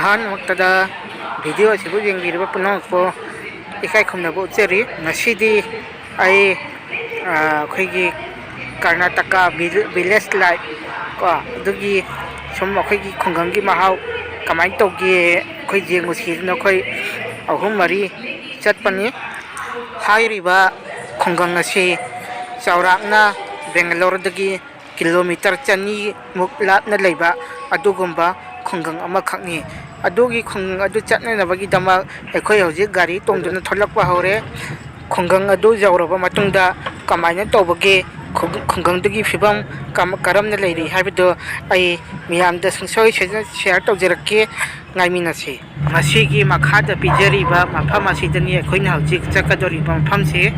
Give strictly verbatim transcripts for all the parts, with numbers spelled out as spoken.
ꯑꯍꯥꯟꯕꯃꯛꯇꯗ video ꯑꯁꯤꯕꯨ ꯌꯦꯡꯕꯤꯔꯤꯕ ꯄꯨꯝꯅꯃꯛꯄꯨ ꯏꯀꯥꯏ ꯈꯨꯝꯅꯕ ꯎꯠꯆꯔꯤ꯫ ꯉꯁꯤꯗꯤ ꯑꯩ, ꯑ, ꯑꯩꯈꯣꯏꯒꯤ ꯀꯔꯅꯥꯇꯀꯥ ꯚꯤ-, ꯚꯤꯂꯦꯖ ꯂꯥꯏꯐ ꯀꯣ, ꯑꯗꯨꯒꯤ ꯁꯨꯝ ꯑꯩꯈꯣꯏꯒꯤ ꯈꯨꯡꯒꯪꯒꯤ ꯃꯍꯥꯎ ꯀꯃꯥꯏꯅ ꯇꯧꯒꯦ, ꯑꯩꯈꯣꯏ ꯌꯦꯡꯉꯨꯁꯤꯅ ꯑꯩꯈꯣꯏ ꯑꯍꯨꯝ ꯃꯔꯤ ꯆꯠꯄꯅꯤ꯫ ꯍꯥꯏꯔꯤꯕ ꯈꯨꯡꯒꯪ ꯑꯁꯤ ꯆꯥꯎꯔꯥꯛꯅ ꯕꯦꯡꯒꯂꯣꯔꯗꯒꯤ ꯀꯤꯂꯣꯃꯤꯇꯔ ꯆꯅꯤꯃꯨꯛ ꯂꯥꯞꯅ ꯂꯩꯕ ꯑꯗꯨꯒꯨꯝꯕ ꯈꯨꯡꯒꯪ ꯑꯃꯈꯛꯅꯤ꯫ ꯑꯗꯨꯒꯤ ꯈꯨꯡꯒꯪ ꯑꯗꯨ ꯆꯠꯅꯅꯕꯒꯤꯗꯃꯛ ꯑꯩꯈꯣꯏ ꯍꯧꯖꯤꯛ ꯒꯥꯔꯤ ꯇꯣꯡꯗꯨꯅ ꯊꯣꯛꯂꯛꯄ ꯍꯧꯔꯦ꯫ ꯈꯨꯡꯒꯪ ꯑꯗꯨ ꯌꯧꯔꯕ ꯃꯇꯨꯡꯗ ꯀꯃꯥꯏꯅ ꯇꯧꯕꯒꯦ, ꯈꯨꯡ-, ꯈꯨꯡꯒꯪꯗꯨꯒꯤ ꯐꯤꯕꯝ ꯀꯝ-, ꯀꯔꯝꯅ ꯂꯩꯔꯤ ꯍꯥꯏꯕꯗꯨ ꯑꯩ ꯃꯤꯌꯥꯝꯗ ꯁꯨꯡꯁꯣꯏ ꯁꯣꯏꯗꯅ ꯁꯤꯌꯥꯔ ꯇꯧꯖꯔꯛꯀꯦ꯫ ꯉꯥꯏꯃꯤꯟꯅꯁꯤ꯫ ꯃꯁꯤꯒꯤ ꯃꯈꯥꯗ ꯄꯤꯖꯔꯤꯕ ꯃꯐꯝ ꯑꯁꯤꯗꯅꯤ ꯑꯩꯈꯣꯏꯅ ꯍꯧꯖꯤꯛ ꯆꯠꯀꯗꯧꯔꯤꯕ ꯃꯐꯝꯁꯤ꯫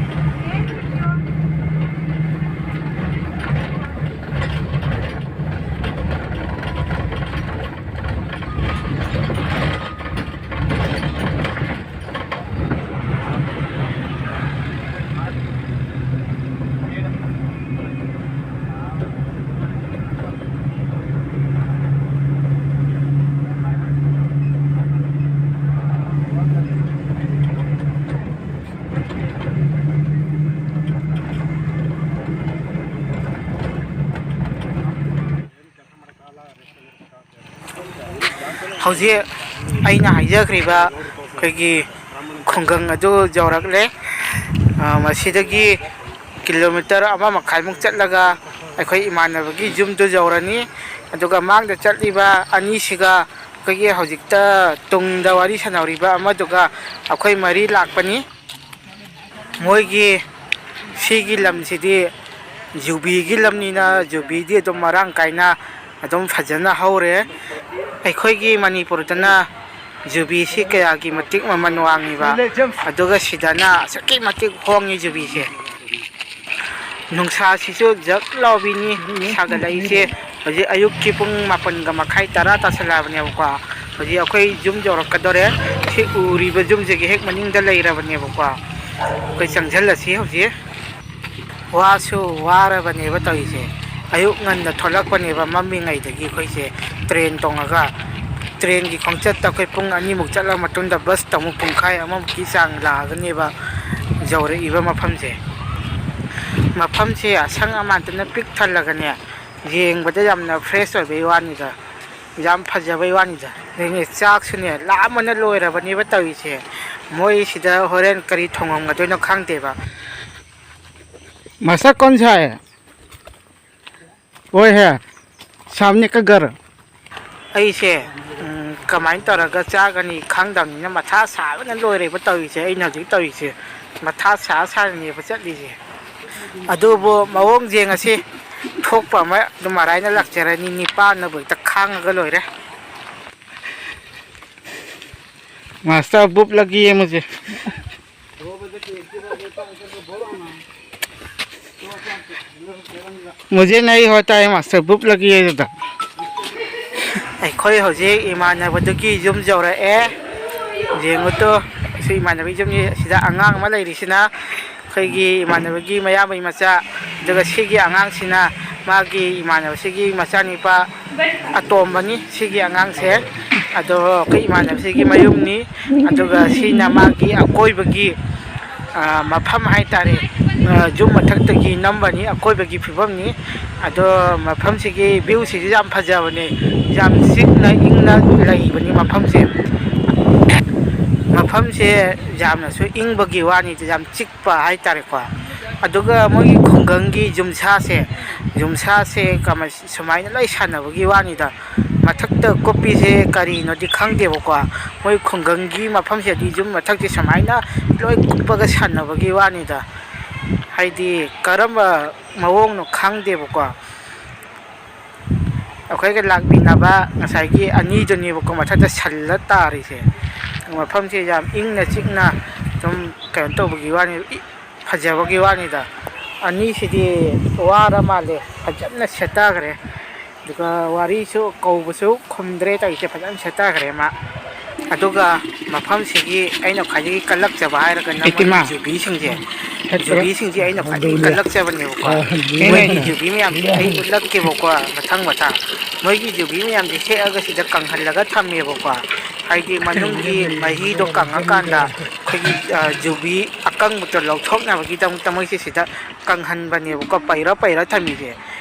ꯍꯧꯖꯤꯛ ꯑꯩꯅ ꯍꯥꯏꯖꯈ꯭ꯔꯤꯕ ꯑꯩꯈꯣꯏꯒꯤ ꯈꯨꯡꯒꯪ ꯑꯗꯨ ꯌꯧꯔꯛꯂꯦ꯫ ꯑ, ꯃꯁꯤꯗꯒꯤ ꯀꯤꯂꯣꯃꯤꯇꯔ ꯑꯃ ꯃꯈꯥꯏꯃꯨꯛ ꯆꯠꯂꯒ ꯑꯩꯈꯣꯏ ꯏꯃꯥꯟꯅꯕꯒꯤ ꯌꯨꯝꯗꯨ ꯌꯧꯔꯅꯤ꯫ ꯑꯗꯨꯒ ꯃꯥꯡꯗ ꯆꯠꯂꯤꯕ ꯑꯅꯤꯁꯤꯒ ꯑꯩꯈꯣꯏꯒꯤ ꯍꯧꯖꯤꯛꯇ ꯇꯨꯡꯗ ꯋꯥꯔꯤ ꯁꯥꯟꯅꯍꯧꯔꯤꯕ ꯑꯃꯗꯨꯒ ꯑꯩꯈꯣꯏ ꯃꯔꯤ ꯂꯥꯛꯄꯅꯤ꯫ ꯃꯣꯏꯒꯤ ꯁꯤꯒꯤ ꯂꯝꯁꯤꯗꯤ ꯌꯨꯕꯤꯒꯤ ꯂꯝꯅꯤꯅ ꯌꯨꯕꯤꯗꯤ ꯑꯗꯨꯝ ꯃꯔꯥꯡ ꯀꯥꯏꯅ ꯑꯗꯨꯝ ꯐꯖꯅ ꯍꯧꯔꯦ꯫ ꯑꯩꯈꯣꯏꯒꯤ ꯃꯅꯤꯄꯨꯔꯗꯅ ꯌꯨꯕꯤꯁꯤ ꯀꯌꯥꯒꯤ ꯃꯇꯤꯛ ꯃꯃꯜ ꯋꯥꯡꯉꯤꯕ, ꯑꯗꯨꯒ ꯁꯤꯗꯅ ꯑꯁꯨꯛꯀꯤ ꯃꯇꯤꯛ ꯍꯣꯡꯉꯤ ꯌꯨꯕꯤꯁꯦ꯫ ꯅꯨꯡꯁꯥꯁꯤꯁꯨ ꯖꯛ ꯂꯥꯎꯕꯤꯅꯤ ꯁꯥꯒꯠꯂꯛꯏꯁꯦ꯫ ꯍꯧꯖꯤꯛ ꯑꯌꯨꯛꯀꯤ ꯄꯨꯡ ꯃꯥꯄꯟꯒ ꯃꯈꯥꯏ, ꯇꯔꯥ ꯇꯥꯁꯜꯂꯛꯑꯕꯅꯦꯕꯀꯣ꯫ ꯍꯧꯖꯤꯛ ꯑꯩꯈꯣꯏ ꯌꯨꯝ ꯌꯧꯔꯛꯀꯗꯧꯔꯦ꯫ ꯁꯤ ꯎꯔꯤꯕ ꯌꯨꯝꯁꯤꯒꯤ ꯍꯦꯛ ꯃꯅꯤꯡꯗ ꯂꯩꯔꯕꯅꯦꯕꯀꯣ꯫ ꯑꯩꯈꯣꯏ ꯆꯪꯁꯤꯜꯂꯁꯤ ꯍꯧꯖꯤꯛ꯫ ꯋꯥꯁꯨ ꯋꯥꯔꯕꯅꯦꯕ ꯇꯧꯔꯤꯁꯦ꯫ ꯑꯌꯨꯛ ꯉꯟꯅ ꯊꯣꯛꯂꯛꯄꯅꯦꯕ ꯃꯝꯃꯤꯉꯩꯗꯒꯤ ꯑꯩꯈꯣꯏꯁꯦ ꯇ꯭ꯔꯦꯟ ꯇꯣꯡꯉꯒ꯫ ꯇ꯭ꯔꯦꯟꯒꯤ ꯈꯣꯡꯆꯠꯇ ꯑꯩꯈꯣꯏ ꯄꯨꯡ ꯑꯅꯤꯃꯨꯛ ꯆꯠꯂ ꯃꯇꯨꯡꯗ ꯕꯁꯇ ꯑꯃꯨꯛ ꯄꯨꯡꯈꯥꯏ ꯑꯃꯃꯨꯛꯀꯤ ꯆꯥꯡ ꯂꯥꯛꯑꯒꯅꯦꯕ ꯌꯧꯔꯛꯏꯕ ꯃꯐꯝꯁꯦ꯫ ꯃꯐꯝꯁꯦ ꯑꯁꯪ ꯑꯃꯥꯟꯇꯅ ꯄꯤꯛ ꯊꯜꯂꯒꯅꯦ, ꯌꯦꯡꯕꯗ ꯌꯥꯝꯅ ꯐ꯭ꯔꯦꯁ ꯑꯣꯏꯕꯩ ꯋꯥꯅꯤꯗ, ꯌꯥꯝ ꯐꯖꯕꯩ ꯋꯥꯅꯤꯗ꯫ ꯑꯗꯒꯤ ꯆꯥꯛꯁꯨꯅꯦ ꯂꯥꯝꯕꯅ ꯂꯣꯏꯔꯕꯅꯦꯕ ꯇꯧꯔꯤꯁꯦ꯫ ꯃꯣꯏ ꯁꯤꯗ ꯍꯣꯔꯦꯟ ꯀꯔꯤ ꯊꯣꯡꯉꯝꯒꯗꯣꯏꯅꯣ ꯈꯪꯗꯦꯕ꯫ ꯃꯁꯥ ꯀꯣꯟ ꯁꯥꯏ? ꯑꯣꯏ ꯍꯦ, ꯁꯥꯝꯅꯦ ꯀ ꯒꯔ꯫ ꯑꯩꯁꯦ, ꯎꯝ, ꯀꯃꯥꯏꯅ ꯇꯧꯔꯒ ꯆꯥꯒꯅꯤ ꯈꯪꯗꯕꯅꯤꯅ ꯃꯊꯥ ꯁꯥꯕꯅ ꯂꯣꯏꯔꯦꯕ ꯇꯧꯔꯤꯁꯦ꯫ ꯑꯩꯅ ꯍꯧꯖꯤꯛ ꯇꯧꯔꯤꯁꯦ ꯃꯊꯥ ꯁꯥ ꯁꯥꯅꯅꯦꯕ ꯆꯠꯂꯤꯁꯦ꯫ ꯑꯗꯨꯕꯨ ꯃꯑꯣꯡ ꯌꯦꯡꯉꯁꯤ, ꯊꯣꯛꯄ ꯑꯃ ꯑꯗꯨꯝ ꯃꯔꯥꯏꯅ ꯂꯥꯛꯆꯔꯅꯤ, ꯅꯤꯄꯥꯟꯅꯕꯨ ꯍꯦꯛꯇ ꯈꯥꯡꯉꯒ ꯂꯣꯏꯔꯦ꯫ मास्टर बुप लगी है मुझे। मुझे नहीं होता है मास्टर, भूख लगी है दादा। ꯑꯩꯈꯣꯏ ꯍꯧꯖꯤꯛ ꯏꯃꯥꯟꯅꯕꯗꯨꯒꯤ ꯌꯨꯝ ꯌꯧꯔꯛꯑꯦ꯫ ꯌꯦꯡꯉꯨꯇꯣ, ꯁꯤ ꯏꯃꯥꯟꯅꯕꯒꯤ ꯌꯨꯝꯅꯤ꯫ ꯁꯤꯗ ꯑꯉꯥꯡ ꯑꯃ ꯂꯩꯔꯤꯁꯤꯅ ꯑꯩꯈꯣꯏꯒꯤ ꯏꯃꯥꯟꯅꯕꯒꯤ ꯃꯌꯥꯝꯕꯒꯤ ꯃꯆꯥ, ꯑꯗꯨꯒ ꯁꯤꯒꯤ ꯑꯉꯥꯡꯁꯤꯅ ꯃꯥꯒꯤ ꯏꯃꯥꯟꯅꯕꯁꯤꯒꯤ ꯃꯆꯥꯅꯤꯄꯥ ꯑꯇꯣꯝꯕꯅꯤ꯫ ꯁꯤꯒꯤ ꯑꯉꯥꯡꯁꯦ ꯑꯗꯣ ꯑꯩꯈꯣꯏ ꯏꯃꯥꯟꯅꯕꯁꯤꯒꯤ ꯃꯌꯨꯝꯅꯤ꯫ ꯑꯗꯨꯒ ꯁꯤꯅ ꯃꯥꯒꯤ ꯑꯀꯣꯏꯕꯒꯤ, ꯑ, ꯃꯐꯝ ꯍꯥꯏꯇꯥꯔꯦ꯫ ꯑ, ꯌꯨꯝ ꯃꯊꯛꯇꯒꯤ ꯅꯝꯕꯅꯤ, ꯑꯀꯣꯏꯕꯒꯤ ꯐꯤꯕꯝꯅꯤ꯫ ꯑꯗꯣ ꯃꯐꯝꯁꯤꯒꯤ ꯚ꯭ꯌꯨꯁꯤꯁꯨ ꯌꯥꯝ ꯐꯖꯕꯅꯦ, ꯌꯥꯝ ꯆꯤꯛꯅ ꯏꯪꯅ ꯂꯩꯕꯅꯤ ꯃꯐꯝꯁꯦ꯫ ꯃꯐꯝꯁꯦ ꯌꯥꯝꯅꯁꯨ ꯏꯪꯕꯒꯤ ꯋꯥꯅꯤꯗ, ꯌꯥꯝ ꯆꯤꯛꯄ ꯍꯥꯏꯇꯥꯔꯦꯀꯣ꯫ ꯑꯗꯨꯒ ꯃꯣꯏꯒꯤ ꯈꯨꯡꯒꯪꯒꯤ ꯌꯨꯝꯁꯥꯁꯦ, ꯌꯨꯝꯁꯥꯁꯦ ꯀꯃ-, ꯁꯨꯃꯥꯏꯅ ꯂꯣꯏ ꯁꯥꯟꯅꯕꯒꯤ ꯋꯥꯅꯤꯗ꯫ ꯃꯊꯛꯇ ꯀꯨꯞꯄꯤꯁꯦ ꯀꯔꯤꯅꯣꯗꯤ ꯈꯪꯗꯦꯕꯀꯣ꯫ ꯃꯣꯏ ꯈꯨꯡꯒꯪꯒꯤ ꯃꯐꯝꯁꯤꯗꯤ ꯌꯨꯝ ꯃꯊꯛꯁꯦ ꯁꯨꯃꯥꯏꯅ ꯂꯣꯏ ꯀꯨꯞꯄꯒ ꯁꯥꯟꯅꯕꯒꯤ ꯋꯥꯅꯤꯗ꯫ ꯍꯥꯏꯗꯤ ꯀꯔꯝꯕ ꯃꯑꯣꯡꯅꯣ ꯈꯪꯗꯦꯕꯀꯣ꯫ ꯑꯩꯈꯣꯏꯒ ꯂꯥꯛꯃꯤꯟꯅꯕ ꯉꯁꯥꯏꯒꯤ ꯑꯅꯤꯗꯨꯅꯦꯕꯀꯣ ꯃꯊꯛꯇ ꯁꯜꯂ ꯇꯥꯔꯤꯁꯦ꯫ ꯃꯐꯝꯁꯦ ꯌꯥꯝ ꯏꯪꯅ ꯆꯤꯛꯅ ꯁꯨꯝ ꯀꯩꯅꯣ ꯇꯧꯕꯒꯤ ꯋꯥꯅꯤ, ꯏ-, ꯐꯖꯕꯒꯤ ꯋꯥꯅꯤꯗ꯫ ꯑꯅꯤꯁꯤꯗꯤ ꯋꯥꯔ ꯃꯥꯜꯂꯦ, ꯐꯖꯅ ꯁꯦꯠꯇꯈ꯭ꯔꯦ꯫ ꯑꯗꯨꯒ ꯋꯥꯔꯤꯁꯨ ꯀꯧꯕꯁꯨ ꯈꯨꯝꯗ꯭ꯔꯦ ꯇꯧꯔꯤꯁꯦ, ꯐꯖꯅ ꯁꯦꯠꯇꯈ꯭ꯔꯦ ꯃꯥ꯫ ꯑꯗꯨꯒ ꯃꯐꯝꯁꯤꯒꯤ ꯑꯩꯅ ꯈ꯭ꯋꯥꯏꯗꯒꯤ ꯀꯜꯂꯛꯆꯕ ꯍꯥꯏꯔꯒꯅ ꯃꯣꯏꯒꯤ ꯏꯃꯥ꯫ ꯖꯨꯕꯤꯁꯤꯡꯁꯦ, ꯖꯨꯕꯤꯁꯤꯡꯁꯦ ꯑꯩꯅ ꯈ꯭ꯋꯥꯏꯗꯒꯤ ꯀꯜꯂꯛꯆꯕꯅꯦꯕꯀꯣ꯫ ꯑ, ꯃꯣꯏꯒꯤ ꯖꯨꯕꯤ ꯃꯌꯥꯝꯁꯦ ꯑꯩ ꯎꯠꯂꯛꯀꯦꯕꯀꯣ, ꯃꯊꯪ ꯃꯊꯪ꯫ ꯃꯣꯏꯒꯤ ꯖꯨꯕꯤ ꯃꯌꯥꯝꯁꯦ ꯍꯦꯛꯑꯒ ꯁꯤꯗ ꯀꯪꯍꯜꯂꯒ ꯊꯝꯃꯦꯕꯀꯣ꯫ ꯍꯥꯏꯗꯤ ꯃꯅꯨꯡꯒꯤ ꯃꯍꯤꯗꯣ ꯀꯪꯉꯀꯥꯟꯗ ꯑꯩꯈꯣꯏꯒꯤ, ꯑ, ꯖꯨꯕꯤ ꯑꯀꯪꯕꯗꯣ ꯂꯧꯊꯣꯛꯅꯕꯒꯤꯗꯃꯛꯇ ꯃꯣꯏꯁꯦ ꯁꯤꯗ ꯀꯪꯍꯟꯕꯅꯦꯕꯀꯣ, ꯄꯩꯔ ꯄꯩꯔ ꯊꯝꯃꯤꯁꯦ꯫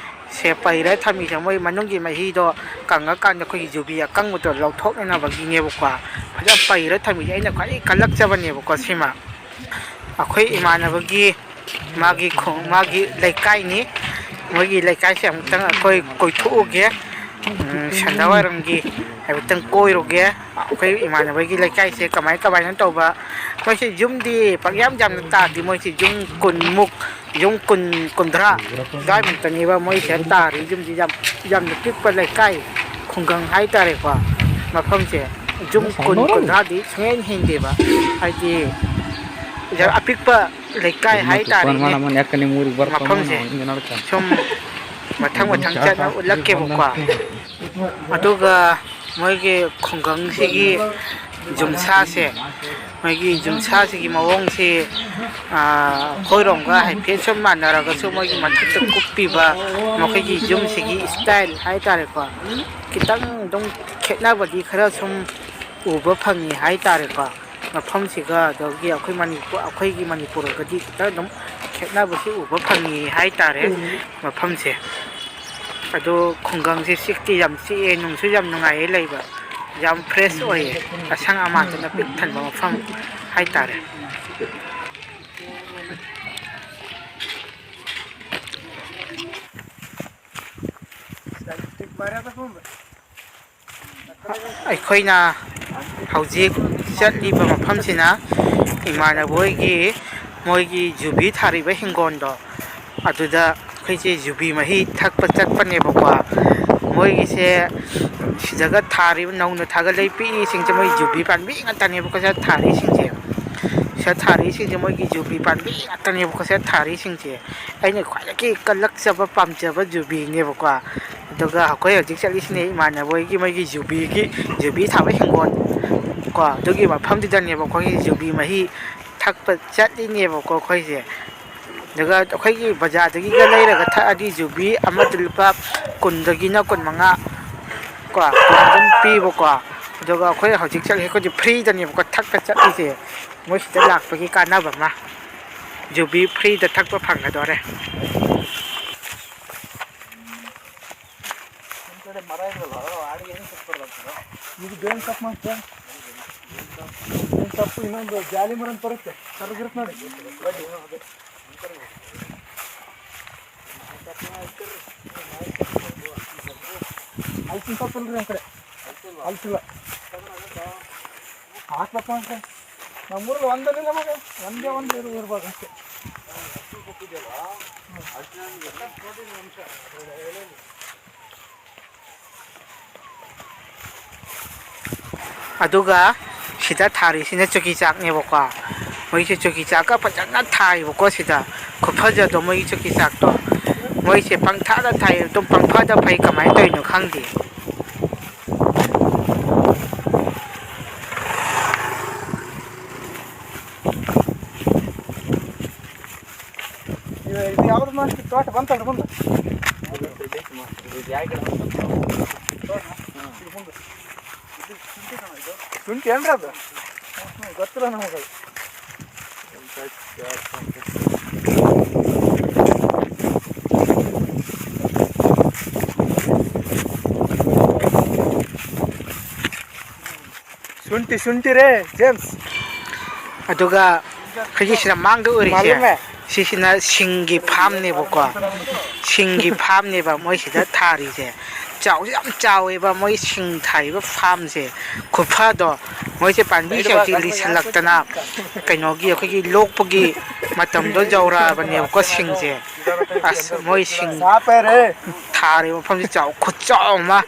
ꯁꯦ ꯄꯩꯔ ꯊꯝꯃꯤꯁꯦ ꯃꯣꯏ ꯃꯅꯨꯡꯒꯤ ꯃꯍꯤꯗꯣ ꯀꯪꯉꯀꯥꯟꯗ ꯑꯩꯈꯣꯏꯒꯤ ꯌꯨꯕꯤ ꯑꯀꯪꯕꯗꯣ ꯂꯧꯊꯣꯛꯅꯅꯕꯒꯤꯅꯦꯕꯀꯣ꯫ ꯐꯖꯅ ꯄꯩꯔ ꯊꯝꯃꯤꯁꯦ ꯑꯩꯅ ꯈ꯭ꯋꯥꯏꯗꯒꯤ ꯀꯜꯂꯛꯆꯕꯅꯦꯕꯀꯣ ꯁꯤꯃ꯫ ꯑꯩꯈꯣꯏ ꯏꯃꯥꯟꯅꯕꯒꯤ ꯃꯥꯒꯤ ꯈꯣꯡ-, ꯃꯥꯒꯤ ꯂꯩꯀꯥꯏꯅꯤ꯫ ꯃꯣꯏꯒꯤ ꯂꯩꯀꯥꯏꯁꯦ ꯑꯃꯨꯛꯇꯪ ꯑꯩꯈꯣꯏ ꯀꯣꯏꯊꯣꯛꯎꯒꯦ꯫ ꯎꯝ, ꯁꯟꯗꯥꯋꯥꯏꯔꯝꯒꯤ ꯍꯥꯏꯐꯦꯠꯇꯪ ꯀꯣꯏꯔꯨꯒꯦ꯫ ꯑꯩꯈꯣꯏ ꯏꯃꯥꯟꯅꯕꯒꯤ ꯂꯩꯀꯥꯏꯁꯦ ꯀꯃꯥꯏ ꯀꯃꯥꯏꯅ ꯇꯧꯕ? ꯃꯣꯏꯁꯦ ꯌꯨꯝꯗꯤ ꯄꯪꯌꯥꯝ ꯌꯥꯝꯅ ꯇꯥꯗꯦ꯫ ꯃꯣꯏꯁꯦ ꯌꯨꯝ ꯀꯨꯟꯃꯨꯛ, ꯌꯨꯝ ꯀꯨꯟ, ꯀꯨꯟꯊ꯭ꯔꯥ ꯑꯗꯨꯋꯥꯏꯃꯨꯛꯇꯅꯦꯕ ꯃꯣꯏꯁꯦ ꯇꯥꯔꯤ ꯌꯨꯝꯁꯦ꯫ ꯌꯥꯝ, ꯌꯥꯝꯅ ꯄꯤꯛꯄ ꯂꯩꯀꯥꯏ, ꯈꯨꯡꯒꯪ ꯍꯥꯏꯇꯥꯔꯦꯀꯣ꯫ ꯃꯐꯝꯁꯦ ꯌꯨꯝ ꯀꯨꯟ, ꯀꯨꯟꯊ꯭ꯔꯥꯗꯤ ꯁꯨꯡꯍꯦꯟ ꯍꯦꯟꯗꯦꯕ꯫ ꯍꯥꯏꯗꯤ ꯌꯥꯝ ꯑꯄꯤꯛꯄ ꯂꯩꯀꯥꯏ ꯍꯥꯏꯇꯥꯔꯦꯅꯦ꯫ ꯃꯐꯝꯁꯦ ꯁꯨꯝ ꯃꯊꯪ ꯃꯊꯪ ꯆꯠꯅ ꯎꯠꯂꯛꯀꯦꯕꯀꯣ꯫ ꯑꯗꯨꯒ ꯃꯣꯏꯒꯤ ꯈꯨꯡꯒꯪꯁꯤꯒꯤ ꯌꯨꯝꯁꯥꯁꯦ, ꯃꯣꯏꯒꯤ ꯌꯨꯝꯁꯥꯁꯤꯒꯤ ꯃꯑꯣꯡꯁꯤ, ꯑ, ꯑꯩꯈꯣꯏꯔꯣꯝꯒ ꯍꯥꯏꯐꯦꯠ ꯁꯨꯝ ꯃꯥꯟꯅꯔꯒꯁꯨ, ꯃꯣꯏꯒꯤ ꯃꯊꯛꯇ ꯀꯨꯞꯄꯤꯕ ꯃꯈꯣꯏꯒꯤ ꯌꯨꯝꯁꯤꯒꯤ style ꯍꯥꯏꯇꯥꯔꯦꯀꯣ, ꯈꯤꯇꯪ ꯑꯗꯨꯝ ꯈꯦꯠꯅꯕꯗꯤ ꯈꯔ ꯁꯨꯝ ꯎꯕ ꯐꯪꯉꯤ ꯍꯥꯏꯇꯥꯔꯦꯀꯣ꯫ ꯃꯐꯝꯁꯤꯒ ꯑꯗꯒꯤ ꯑꯩꯈꯣꯏ ꯃꯅꯤꯄꯨꯔ, ꯑꯩꯈꯣꯏꯒꯤ ꯃꯅꯤꯄꯨꯔꯒꯗꯤ ꯈꯤꯇꯪ ꯑꯗꯨꯝ ꯈꯦꯠꯅꯕꯁꯤ ꯎꯕ ꯐꯪꯉꯤ ꯍꯥꯏꯇꯥꯔꯦ꯫ ꯎꯝ꯫ ꯃꯐꯝꯁꯦ ꯑꯗꯣ ꯈꯨꯡꯒꯪꯁꯦ ꯆꯤꯛꯇꯤ ꯌꯥꯝ ꯆꯤꯛꯑꯦ, ꯅꯨꯡꯁꯨ ꯌꯥꯝ ꯅꯨꯡꯉꯥꯏꯌꯦ ꯂꯩꯕ, ꯌꯥꯝ fresh ꯑꯣꯏꯌꯦ, ꯑꯁꯪ ꯑꯃꯥꯟꯗꯅ ꯄꯤꯛ ꯊꯟꯕ ꯃꯐꯝ ꯍꯥꯏꯇꯥꯔꯦ꯫ ꯑꯩꯈꯣꯏꯅ ꯍꯧꯖꯤꯛ ꯆꯠꯂꯤꯕ ꯃꯐꯝꯁꯤꯅ ꯏꯃꯥꯟꯅꯕ ꯍꯣꯏꯒꯤ, ꯃꯣꯏꯒꯤ ꯌꯨꯕꯤ ꯊꯥꯔꯤꯕ ꯍꯤꯡꯒꯣꯜꯗꯣ, ꯑꯗꯨꯗ ꯑꯩꯈꯣꯏꯁꯦ ꯌꯨꯕꯤ ꯃꯍꯤ ꯊꯛꯄ ꯆꯠꯄꯅꯦꯕꯀꯣ꯫ ꯃꯣꯏꯒꯤꯁꯦ ꯁꯤꯗꯒ ꯊꯥꯔꯤꯕ ꯅꯧꯅ ꯊꯥꯒꯠꯂꯛꯏ ꯄꯤꯛꯏꯁꯤꯡꯁꯦ ꯃꯣꯏ ꯌꯨꯕꯤ ꯄꯥꯝꯕꯤ ꯉꯥꯛꯇꯅꯦꯕꯀꯣ ꯁꯤꯗ ꯊꯥꯔꯤꯁꯤꯡꯁꯦ꯫ ꯁꯤꯗ ꯊꯥꯔꯤꯁꯤꯡꯁꯦ ꯃꯣꯏꯒꯤ ꯌꯨꯕꯤ ꯄꯥꯝꯕꯤ ꯉꯥꯛꯇꯅꯦꯕꯀꯣ ꯁꯤꯗ ꯊꯥꯔꯤꯁꯤꯡꯁꯦ꯫ ꯑꯩꯅ ꯈ꯭ꯋꯥꯏꯗꯒꯤ ꯀꯜꯂꯛꯆꯕ, ꯄꯥꯝꯖꯕ ꯌꯨꯕꯤꯅꯦꯕꯀꯣ꯫ ꯑꯗꯨꯒ ꯑꯩꯈꯣꯏ ꯍꯧꯖꯤꯛ ꯆꯠꯂꯤꯁꯤꯅ ꯏꯃꯥꯟꯅꯕ ꯍꯣꯏꯒꯤ ꯃꯣꯏꯒꯤ ꯌꯨꯕꯤꯒꯤ, ꯌꯨꯕꯤ ꯊꯥꯕ ꯍꯤꯡꯒꯣꯜ꯫ ꯀꯣ, ꯑꯗꯨꯒꯤ ꯃꯐꯝꯗꯨꯗꯅꯦꯕ ꯑꯩꯈꯣꯏꯒꯤ ꯌꯨꯕꯤ ꯃꯍꯤ ꯊꯛꯄ ꯆꯠꯂꯤꯅꯦꯕꯀꯣ ꯑꯩꯈꯣꯏꯁꯦ꯫ ꯑꯗꯨꯒ ꯑꯩꯈꯣꯏꯒꯤ ꯕꯖꯥꯔꯗꯒꯤꯒ ꯂꯩꯔꯒ ꯊꯛꯑꯗꯤ ꯌꯨꯕꯤ ꯑꯃꯗ ꯂꯨꯄꯥ ꯀꯨꯟꯗꯒꯤꯅ ꯀꯨꯟꯃꯉꯥ ꯀꯣ, ꯑꯗꯨꯝ ꯄꯤꯕꯀꯣ꯫ ꯑꯗꯨꯒ ꯑꯩꯈꯣꯏ ꯍꯧꯖꯤꯛ ꯆꯠꯂꯤ ꯑꯩꯈꯣꯏꯗꯤ ꯐ꯭ꯔꯤꯗꯅꯦꯕꯀꯣ ꯊꯛꯄ ꯆꯠꯂꯤꯁꯦ꯫ ꯃꯣꯏ ꯁꯤꯗ ꯂꯥꯛꯄꯒꯤ ꯀꯥꯟꯅꯕ ꯑꯃ, ꯌꯨꯕꯤ ꯐ꯭ꯔꯤꯗ ꯊꯛꯄ ꯐꯪꯒꯗꯣꯔꯦ꯫ ಇದು ಬೇವಿನ ಸೊಪ್ಪು ಮಾಡ್ತಾರೆ. ಬೇವಿನ ಸೊಪ್ಪು, ಇನ್ನೊಂದು ಜಾಲಿ ಮರ ಅಂತ ಬರುತ್ತೆ, ಕರ್ರಗಿರುತ್ತೆ ನೋಡಿ. ಹಲಸಿನ ಸೊಪ್ಪು ಇಲ್ರಿ ನಮ್ಮ ಕಡೆ, ಹಲಸಿಲ್ಲ. ಹಾಕ್ಬೇಕು ಅಂತ ನಮ್ಮೂರಲ್ಲಿ ಒಂದಲ್ಲಿ ನಮಗೆ ಒಂದೇ ಒಂದು ಇರು ಇರ್ಬೋದು ಅಷ್ಟೇ. ꯑꯗꯨꯒ ꯁꯤꯗ ꯊꯥꯔꯤꯁꯤꯅ ꯆꯨꯀꯤ ꯆꯥꯛꯅꯦꯕꯀꯣ꯫ ꯃꯣꯏꯁꯦ ꯆꯨꯀꯤ ꯆꯥꯛꯀ ꯐꯖꯅ ꯊꯥꯏꯕꯀꯣ ꯁꯤꯗ꯫ ꯈꯨꯐꯖꯗꯣ ꯃꯣꯏꯒꯤ ꯆꯨꯀꯤ ꯆꯥꯛꯇꯣ꯫ ꯃꯣꯏꯁꯦ ꯄꯪꯊꯥꯗ ꯊꯥꯏ, ꯑꯗꯨꯝ ꯄꯪꯐꯗ ꯐꯩ, ꯀꯃꯥꯏꯅ ꯇꯧꯔꯤꯅꯣ ꯈꯪꯗꯦ꯫ ಇದು ಯಾವ್ದು ಮಾಸ್ಟರ್ ತೋಟ ಬಂತಲ್ರಿ ಮುಂದೆ? ಶುಂಠಿ ಏನ್ರಿ ಅದು? ಹ್ಮ್, ಗೊತ್ತಿಲ್ಲ ನಮಗೆ. ꯁꯨꯟꯇꯤ ꯁꯨꯟꯇꯤꯔꯦ, ꯖꯦꯝꯁ꯫ ꯑꯗꯨꯒ ꯑꯩꯈꯣꯏꯒꯤ ꯁꯤꯗ ꯃꯥꯡꯗ ꯎꯔꯤꯁꯦ, ꯃꯥꯂꯨꯝ ꯍꯦ꯫ ꯁꯤꯁꯤꯅ ꯁꯤꯡꯒꯤ ꯐꯥꯝꯅꯦꯕꯀꯣ꯫ ꯁꯤꯡꯒꯤ ꯐꯥꯝꯅꯦꯕ ꯃꯣꯏ ꯁꯤꯗ ꯊꯥꯔꯤꯁꯦ꯫ ꯆꯥꯎꯁꯨ ꯌꯥꯝ ꯆꯥꯎꯋꯦꯕ ꯃꯣꯏ ꯁꯤꯡ ꯊꯥꯔꯤꯕ ꯐꯥꯝꯁꯦ꯫ ꯈꯨꯐꯗꯣ, ꯃꯣꯏꯁꯦ ꯄꯥꯝꯕꯤꯁꯦ ꯍꯧꯖꯤꯛ ꯂꯤꯁꯜꯂꯛꯇꯅ ꯀꯩꯅꯣꯒꯤ ꯑꯩꯈꯣꯏꯒꯤ ꯂꯣꯛꯄꯒꯤ ꯃꯇꯝꯗꯣ ꯌꯧꯔꯛꯑꯕꯅꯦꯕꯀꯣ ꯁꯤꯡꯁꯦ꯫ ꯑꯁ, ꯃꯣꯏ ꯁꯤꯡ ꯊꯥꯔꯤꯕ ꯃꯐꯝꯁꯤ ꯆꯥꯎ, ꯈꯨꯠꯆꯥꯎ ꯑꯃ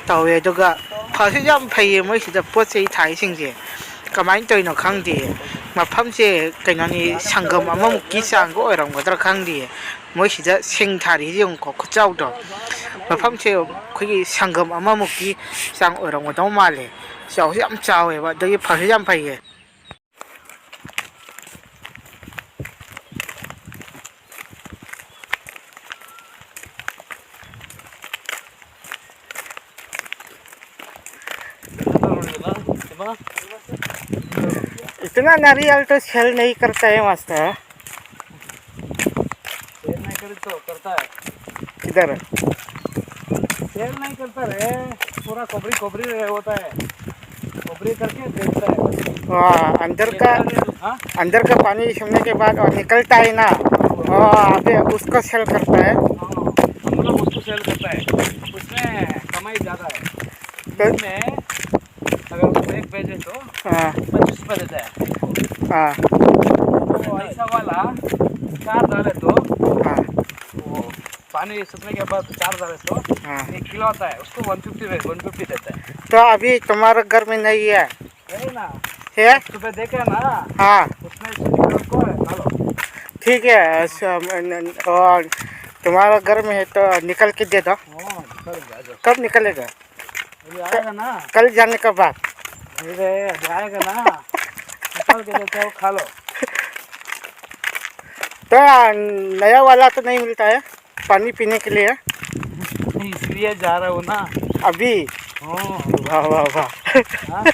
ꯇꯧꯋꯦ꯫ ꯑꯗꯨꯒ ꯐꯁꯨ ꯌꯥꯝ ꯐꯩꯌꯦ ꯃꯣꯏꯁꯤꯗ ꯄꯣꯠ ꯆꯩ ꯊꯥꯔꯤꯁꯤꯡꯁꯦ꯫ ꯀꯃꯥꯏꯅ ꯇꯧꯔꯤꯅꯣ ꯈꯪꯗꯦ꯫ ꯃꯐꯝꯁꯦ ꯀꯩꯅꯣꯅꯤ, ꯁꯪꯒꯝ ꯑꯃꯃꯨꯛꯀꯤ ꯆꯥꯡꯒ ꯑꯣꯏꯔꯝꯒꯗ꯭ꯔꯥ ꯈꯪꯗꯦ꯫ ꯃꯣꯏꯁꯤꯗ ꯁꯤꯡ ꯊꯥꯔꯤꯁꯦ ꯌꯦꯡꯉꯨꯀꯣ, ꯈꯨꯠꯆꯥꯎꯗꯣ꯫ ꯃꯐꯝꯁꯦ ꯑꯩꯈꯣꯏꯒꯤ ꯁꯪꯒꯝ ꯑꯃꯃꯨꯛꯀꯤ ꯆꯥꯡ ꯑꯣꯏꯔꯝꯒꯗꯧ ꯃꯥꯜꯂꯦ꯫ ꯆꯥꯎꯁꯨ ꯌꯥꯝ ꯆꯥꯎꯋꯦꯕ, ꯑꯗꯒꯤ ꯐꯁꯨ ꯌꯥꯝ ꯐꯩꯌꯦ꯫ इतना नारियल तो सेल नहीं करता है मास्टर। सेल नहीं करे तो करता है। इधर। सेल नहीं करता रे, पूरा कोबरी कोबरी रहे होता है, कोबरी करके बेचता है। हाँ, अंदर का, हाँ? अंदर का पानी सूखने के बाद और निकलता है ना, हाँ, अभी उसको सेल करता है। हाँ, हम लोग उसको सेल करता है, उसमें कमाई ज़्यादा है। तो इसमें अगर उसको एक भेजे तो हाँ। पच्चीस रुपये देता है। हाँ। तो ऐसा वाला चार डाले तो हाँ। वो पानी सूखने के बाद चार डाले तो हाँ। एक किलो आता है, उसको वन फिफ्टी, वन फिफ्टी देता है। तो अभी तुम्हारे घर में नहीं है? है ना? है? सुबह देखा ना? हाँ। उसमें से निकाल को है, डालो। ठीक है, स-, न-, न-, और तुम्हारा घर में है तो निकल के दे दो। हाँ, निकल जाएगा। कब निकलेगा? अभी आएगा ना। कल जाने का बाद। अरे, अभी आएगा ना। निकाल के देता हूँ, खा लो। तो नया वाला तो नहीं मिलता है पानी पीने के लिए? इसलिए जा रहा हूँ ना। अभी? हाँ। वाह, वाह, वाह। हाँ?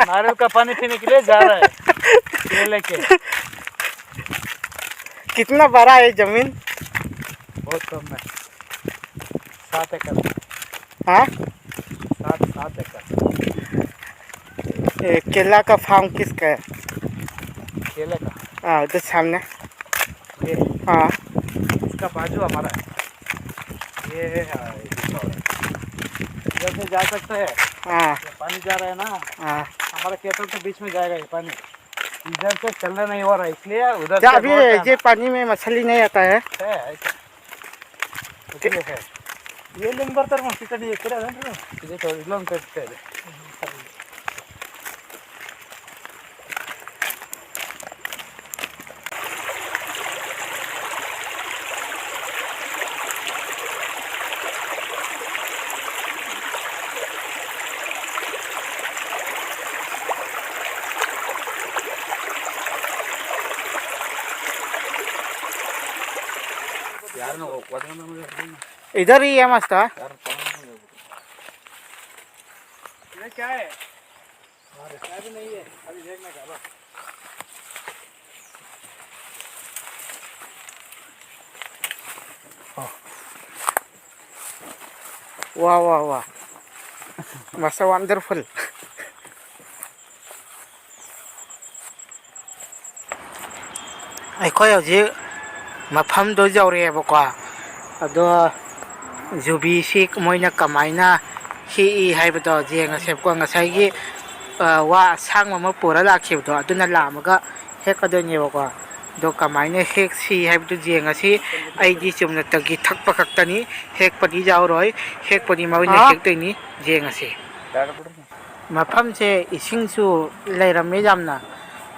नारियल का पानी पीने के लिए जा रहा है, ये लेके। कितना बड़ा है जमीन? बहुत कम है, सात एकड़। हाँ? सात, सात एकड़। ये केला का फार्म किसका है? केले का? हाँ, उधर सामने। ये? हाँ। इसका बाजू हमारा है। ये, हाँ, ये तो है। इधर से जा सकता है। हाँ। ये पानी जा रहा है ना? हाँ। हमारा खेतों के बीच में जाएगा ये पानी। इधर से चलना नहीं हो रहा, इसलिए उधर क्या से अभी रोड पे ये आना। पानी में मछली नहीं आता है? है, है क्या? ये है। ये लेंग ಬರ್ತಾರ ಮಸ್ತ್ ಈ ಕಡೆ, ಈ ಕಡೆ ಅದೇನ್ರಿ? ಇದು ಇಲ್ಲೊಂದು ಕಡೆ ಇದೆ. इधर ही है मस्ता। ये क्या है? अभी नहीं है, अभी देखने का बस। वाह, वाह, वाह। मस्त वंडरफुल। ꯑꯩꯈꯣꯏ ꯍꯧꯖꯤꯛ ꯃꯐꯝꯗꯣ ꯌꯧꯔꯛꯑꯦꯕꯀꯣ꯫ ꯑꯗꯣ ꯌꯨꯕꯤꯁꯤ ꯃꯣꯏꯅ ꯀꯃꯥꯏꯅ ꯍꯦꯛꯏ ꯍꯥꯏꯕꯗꯣ ꯌꯦꯡꯉꯁꯦꯕꯀꯣ꯫ ꯉꯁꯥꯏꯒꯤ, ꯑ, ꯋꯥ ꯑꯁꯥꯡꯕ ꯑꯃ ꯄꯨꯔ ꯂꯥꯛꯈꯤꯕꯗꯣ, ꯑꯗꯨꯅ ꯂꯥꯝꯃꯒ ꯍꯦꯛꯀꯗꯣꯏꯅꯦꯕꯀꯣ꯫ ꯑꯗꯣ ꯀꯃꯥꯏꯅ ꯍꯦꯛꯁꯤ ꯍꯥꯏꯕꯗꯨ ꯌꯦꯡꯉꯁꯤ꯫ ꯑꯩꯗꯤ ꯆꯨꯝꯅꯇꯒꯤ ꯊꯛꯄ ꯈꯛꯇꯅꯤ, ꯍꯦꯛꯄꯗꯤ ꯌꯥꯎꯔꯣꯏ꯫ ꯍꯦꯛꯄꯗꯤ ꯃꯣꯏꯅ ꯍꯥ? ꯍꯦꯛꯇꯣꯏꯅꯤ꯫ ꯌꯦꯡꯉꯁꯤ꯫ ꯃꯐꯝꯁꯦ ꯏꯁꯤꯡꯁꯨ ꯂꯩꯔꯝꯃꯦ ꯌꯥꯝꯅ,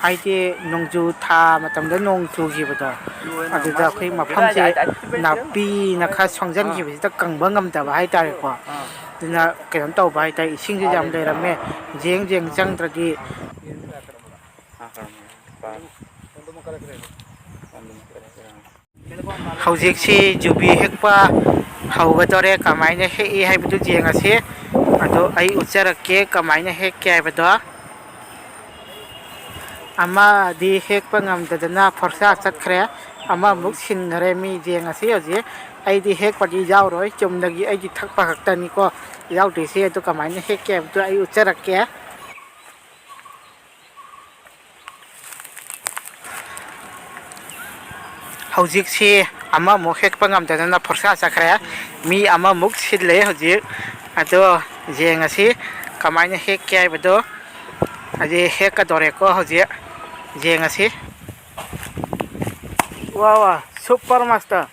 ꯍꯥꯏꯗꯤ ꯅꯣꯡꯖꯨ ꯊꯥ ꯃꯇꯝꯗ ꯅꯣꯡ ꯆꯨꯈꯤꯕꯗꯣ, ꯑꯗꯨꯗ ꯑꯩꯈꯣꯏ ꯃꯐꯝꯁꯦ ꯅꯥꯄꯤꯅ ꯈꯔ ꯁꯣꯡꯖꯟꯈꯤꯕꯁꯤꯗ ꯀꯪꯕ ꯉꯝꯗꯕ ꯍꯥꯏꯇꯥꯔꯦꯀꯣ꯫ ꯑꯗꯨꯅ ꯀꯩꯅꯣ ꯇꯧꯕ ꯍꯥꯏꯇꯥꯔꯦ, ꯏꯁꯤꯡꯁꯦ ꯌꯥꯝ ꯂꯩꯔꯝꯃꯦ꯫ ꯌꯦꯡ ꯌꯦꯡ ꯆꯪꯗ꯭ꯔꯗꯤ ꯍꯧꯖꯤꯛꯁꯤ ꯌꯨꯕꯤ ꯍꯦꯛꯄ ꯍꯧꯒꯗꯧꯔꯦ꯫ ꯀꯃꯥꯏꯅ ꯍꯦꯛꯏ ꯍꯥꯏꯕꯗꯨ ꯌꯦꯡꯉꯁꯤ꯫ ꯑꯗꯣ ꯑꯩ ꯎꯠꯆꯔꯛꯀꯦ ꯀꯃꯥꯏꯅ ꯍꯦꯛꯀꯦ ꯍꯥꯏꯕꯗꯣ꯫ ꯑꯃꯗꯤ ꯍꯦꯛꯄ ꯉꯝꯗꯗꯅ ꯐꯣꯔꯁꯥ ꯆꯠꯈ꯭ꯔꯦ, ꯑꯃꯃꯨꯛ ꯁꯤꯟꯈ꯭ꯔꯦ꯫ ꯃꯤ ꯌꯦꯡꯉꯁꯤ ꯍꯧꯖꯤꯛ꯫ ꯑꯩꯗꯤ ꯍꯦꯛꯄꯗꯤ ꯌꯥꯎꯔꯣꯏ, ꯆꯨꯝꯅꯒꯤ ꯑꯩꯗꯤ ꯊꯛꯄ ꯈꯛꯇꯅꯤꯀꯣ ꯌꯥꯎꯗꯣꯏꯁꯦ꯫ ꯑꯗꯨ ꯀꯃꯥꯏꯅ ꯍꯦꯛꯀꯦ ꯍꯥꯏꯕꯗꯨ ꯑꯩ ꯎꯠꯆꯔꯛꯀꯦ꯫ ꯍꯧꯖꯤꯛꯁꯤ ꯑꯃꯃꯨꯛ ꯍꯦꯛꯄ ꯉꯝꯗꯗꯅ ꯐꯣꯔꯁꯥ ꯆꯠꯈ꯭ꯔꯦ꯫ ꯃꯤ ꯑꯃꯃꯨꯛ ꯁꯤꯜꯂꯦ ꯍꯧꯖꯤꯛ꯫ ꯑꯗꯣ ꯌꯦꯡꯉꯁꯤ ꯀꯃꯥꯏꯅ ꯍꯦꯛꯀꯦ ꯍꯥꯏꯕꯗꯣ꯫ ꯍꯧꯖꯤꯛ ꯍꯦꯛꯀꯗꯧꯔꯦꯀꯣ ꯍꯧꯖꯤꯛ꯫ ꯌꯦꯡꯉꯁꯤ꯫ ꯋꯥ ꯋꯥ ꯁꯨꯄꯔ ꯃꯥꯁꯇꯔ꯫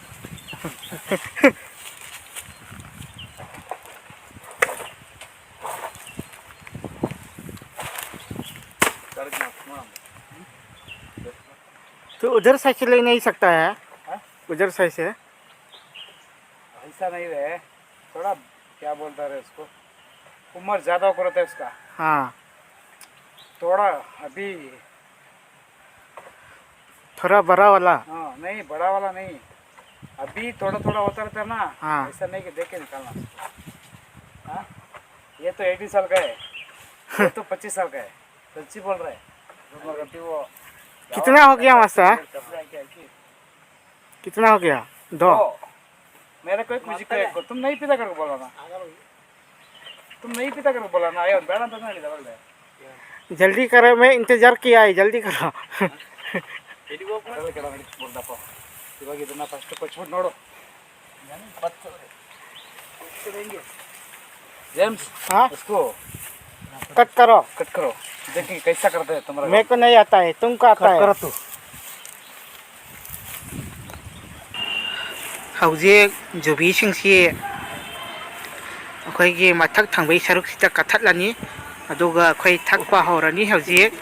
तो उधर साइड से ले नहीं सकता है? हाँ? उधर साइड से? ऐसा नहीं रहे, थोड़ा क्या बोलता रहे उसको, उम्र ज़्यादा हो रहता है उसका। हाँ। थोड़ा अभी थोड़ा बड़ा वाला। हाँ, नहीं, बड़ा वाला नहीं। अभी थोड़ा थोड़ा होता रहता है ना। हाँ। ऐसा नहीं कि देख के निकालना। हाँ? ये तो एटी साल का है, ये तो पच्चीस साल का है। सच्ची बोल रहा है। वो कितना हो गया, मास्टर? कितना हो गया? दो। दो। मेरे को एक म्यूजिक का एक, तुम नहीं पीता करके बोला ना। तुम नहीं पीता करके बोला ना, आयो, ಬೇಡ ಅಂತ ಹೇಳಿದೆ ಅವಾಗಲೇ. ಜಲ್ದಿ ಕರೋ, ಮೇ ಇಂತಜಾರ್ ಕಿಯಾ ಹೈ, ಜಲ್ದಿ ಕರೋ. ಅದ್ರಲ್ಲಿ ಕೆಳಗಡೆ ಬುಡ್ದಪ್ಪ. ಇವಾಗ ಇದನ್ನ ಫಸ್ಟ್ ಕೊಚ್ಬಿಟ್ಟು ನೋಡು. जेम्स, हाँ? उसको कट करो. कट करो. देखिए कैसा करता है तुम्हारा. मेरे को नहीं आता है, तुमको आता है. कट करो तू. ꯍꯧꯖꯤꯛ ꯌꯨꯕꯤꯁꯤꯡꯁꯤ ꯑꯩꯈꯣꯏꯒꯤ ꯃꯊꯛ ꯊꯪꯕꯒꯤ ꯁꯔꯨꯛꯁꯤꯗ ꯀꯠꯊꯠꯂꯅꯤ, ꯑꯗꯨꯒ ꯑꯩꯈꯣꯏ ꯊꯛꯄ ꯍꯧꯔꯅꯤ ꯍꯧꯖꯤꯛ꯫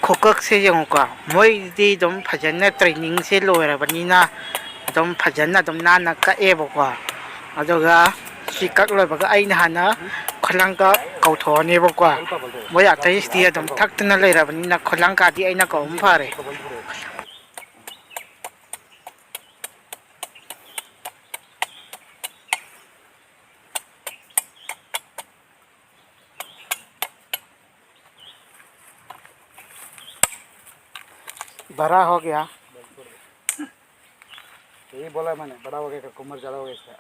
ꯈꯨꯀꯛꯁꯦ ꯌꯦꯡꯉꯨꯀꯣ, ꯃꯣꯏꯗꯤ ꯑꯗꯨꯝ ꯐꯖꯅ ꯇ꯭ꯔꯦꯅꯤꯡꯁꯦ ꯂꯣꯏꯔꯕꯅꯤꯅ ꯑꯗꯨꯝ ꯐꯖꯅ ꯑꯗꯨꯝ ꯅꯥꯟꯅ ꯀꯛꯑꯦꯕꯀꯣ꯫ ꯑꯗꯨꯒ ꯁꯤ ꯀꯛ ꯂꯣꯏꯕꯒ ꯑꯩꯅ ꯍꯥꯟꯅ ꯈꯨꯂꯪꯒ ꯀꯧꯊꯣꯛꯑꯅꯦꯕꯀꯣ꯫ ꯃꯣꯏ ꯑꯇꯩꯁꯤꯗꯤ ꯑꯗꯨꯝ ꯊꯛꯇꯅ ꯂꯩꯔꯕꯅꯤꯅ ꯈꯨꯂꯪꯒꯗꯤ ꯑꯩꯅ ꯀꯧꯕꯅ ꯐꯔꯦ꯫ बड़ा हो गया। यही बोला मैंने, बड़ा हो गया, उम्र ज़्यादा हो गया इसका।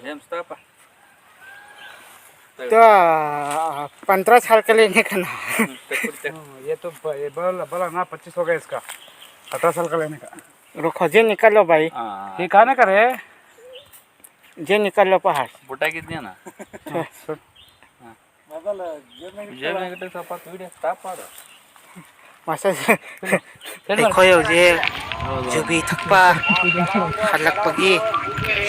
जेम्स, तापा. तो पंद्रह साल का लेने का ना. ये तो ब-, ये बड़ा, बड़ा ना, पच्चीस हो गया इसका, अठारह साल का लेने का. रुको, जे निकालो भाई. हाँ. ये कहाँ का रे? जे निकालो बाहर. बुटा कितने ना? सुन. जेब में कितने सपा तू इधर तापा. ꯑꯩꯈꯣꯏ ꯍꯧꯖꯤꯛ ꯌꯨꯕꯤ ꯊꯛꯄ ꯍꯜꯂꯛꯄꯒꯤ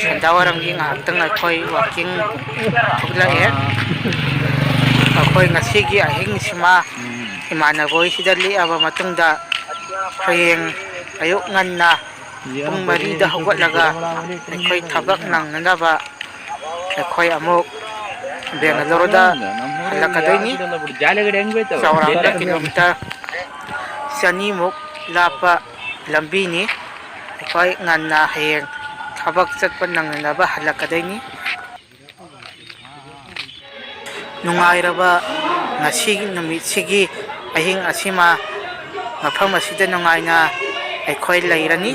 ꯁꯟꯗꯥꯋꯥꯏꯔꯝꯒꯤ ꯉꯥꯏꯍꯥꯛꯇꯪ ꯑꯩꯈꯣꯏ ꯋꯥꯛꯀꯤꯡ ꯊꯣꯛꯂꯛꯑꯦ꯫ ꯑꯩꯈꯣꯏ ꯉꯁꯤꯒꯤ ꯑꯍꯤꯡꯁꯤꯃ ꯏꯃꯥꯟꯅꯕ ꯍꯣꯏꯁꯤꯗ ꯂꯦꯛꯑꯕ ꯃꯇꯨꯡꯗ, ꯍꯌꯦꯡ ꯑꯌꯨꯛ ꯉꯟꯅ ꯄꯨꯡ ꯃꯔꯤꯗ ꯍꯧꯒꯠꯂꯒ ꯑꯩꯈꯣꯏ ꯊꯕꯛ ꯅꯪꯅꯅꯕ ꯑꯩꯈꯣꯏ ꯑꯃꯨꯛ ꯕꯦꯡꯒꯂꯣꯔꯗ ꯍꯜꯂꯛꯀꯗꯣꯏꯅꯤ꯫ ꯆꯥꯎꯔꯥꯛꯅ ꯀꯤꯂꯣꯃꯤꯇꯔ ꯆꯅꯤꯃꯨꯛ ꯂꯥꯞꯄ ꯂꯝꯕꯤꯅꯤ꯫ ꯑꯩꯈꯣꯏ ꯉꯟꯅ ꯍꯌꯦꯡ ꯊꯕꯛ ꯆꯠꯄ ꯅꯪꯅꯅꯕ ꯍꯜꯂꯛꯀꯗꯣꯏꯅꯤ꯫ ꯅꯨꯡꯉꯥꯏꯔꯕ ꯉꯁꯤꯒꯤ ꯅꯨꯃꯤꯠꯁꯤꯒꯤ ꯑꯍꯤꯡ ꯑꯁꯤꯃ ꯃꯐꯝ ꯑꯁꯤꯗ ꯅꯨꯡꯉꯥꯏꯅ ꯑꯩꯈꯣꯏ ꯂꯩꯔꯅꯤ꯫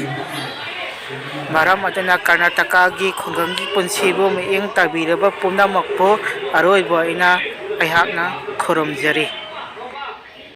ꯃꯔꯝ ꯑꯗꯨꯅ ꯀꯔꯅꯥꯇꯀꯥꯒꯤ ꯈꯨꯡꯒꯪꯒꯤ ꯄꯨꯟꯁꯤꯕꯨ ꯃꯤꯠꯌꯦꯡ ꯇꯥꯕꯤꯔꯕ ꯄꯨꯝꯅꯃꯛꯄꯨ ꯑꯔꯣꯏꯕ ꯑꯣꯏꯅ ꯑꯩꯍꯥꯛꯅ ꯈꯨꯔꯨꯝꯖꯔꯤ꯫